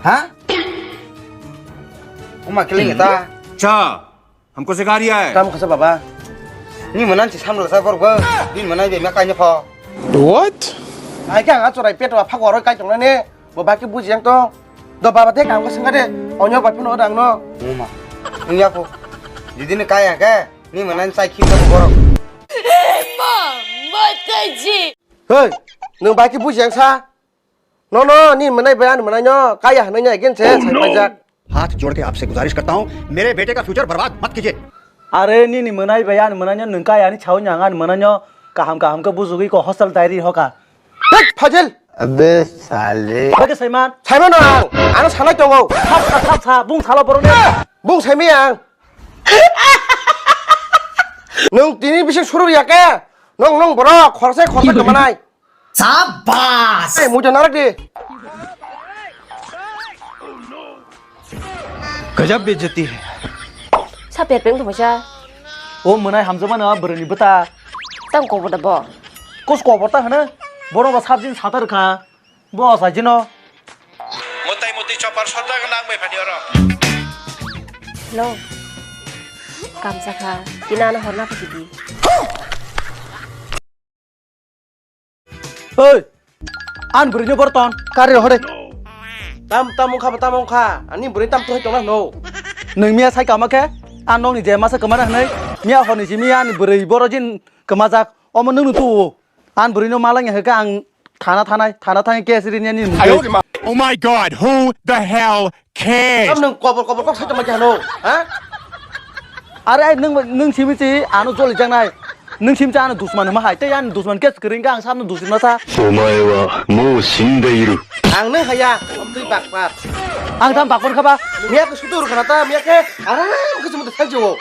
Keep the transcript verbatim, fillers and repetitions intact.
Ha? Uma kiling ta. Cha. Hamko sikha riya hai. Tam khasa baba. Ni manan si samla sa borgo. Din manan be ma kaina pho. What? Ai ka nga churai pet wa phak waroi kai tong ne. Bo baki buji yang to. Do baba te kam ka sengade. Onyo ba phano dang no. Uma. Nya ko. Didi ne kaya ke. Ni manan sai khim ko borok. Mom, what the G? Hey, nung baki buji yang sa. No, no, ni manai bayan manai no, kaya hanai nya again se, sai pajak. हाथ जोड़ के आपसे गुजारिश करता हूँ, मेरे बेटे का फ्यूचर बर्बाद मत कीजिए। Are nini manai bayan manai no, nung kaya ni chao nyang an manai no, kaham kaham ke bujugui ko hostel diary hoka. Tek, Fazil. Abe sale. Bage Saiman. Saiman no ang, ano sanai tongo. Thap sa, thap sa, bung salo borok ni. Bung saimi ang. Nung tini bising suru ya ke? Nung, nung borok, khorsa khorsa kemanai. Sabas! Ei, muja narak di. Gajab bejati hai. Sa perpeng tu masa. O manai hamjama na berani beta. Tang kobor da bo. Kos kobor ta hana. Borok ba sabjin satar kha. Bo sa jino. Mutai muti chopar sodda nang bai phani oro. Hello. Kamsa kha. Ina na horna pha di. Oi! An bwrwino borton, kari rohore. Tam, tam wngkha, tam wngkha. Ani bwrwi tam tuhai tongna hwno. Nwng miya sai kama khe, an nokni je masa kwmana hwnwi, miya horni simi ani bwrwi boro jin kwmajak, omo nwngno tuo. An bwrwino malangya hwnkhe ang thana thanai, thana thangwi case rini ani mungwi. Oh my God, who the hell cares? Tam nwng kobor kobor kok sai tongma khe hwno, ha? Are ai nwng, nwng simi si ano joli jangnai. Nwng simi si ano dusman hwnma hai. Tei ani dusman khe kwrwi wngkha ang sano dusman sa. Omae wa mou shindeiru. Ang nwng haya, twi bakpar. Ang tam bakpar kha ba. Miya khe sutur khana ta, miya khe aram khe chumui thang jio.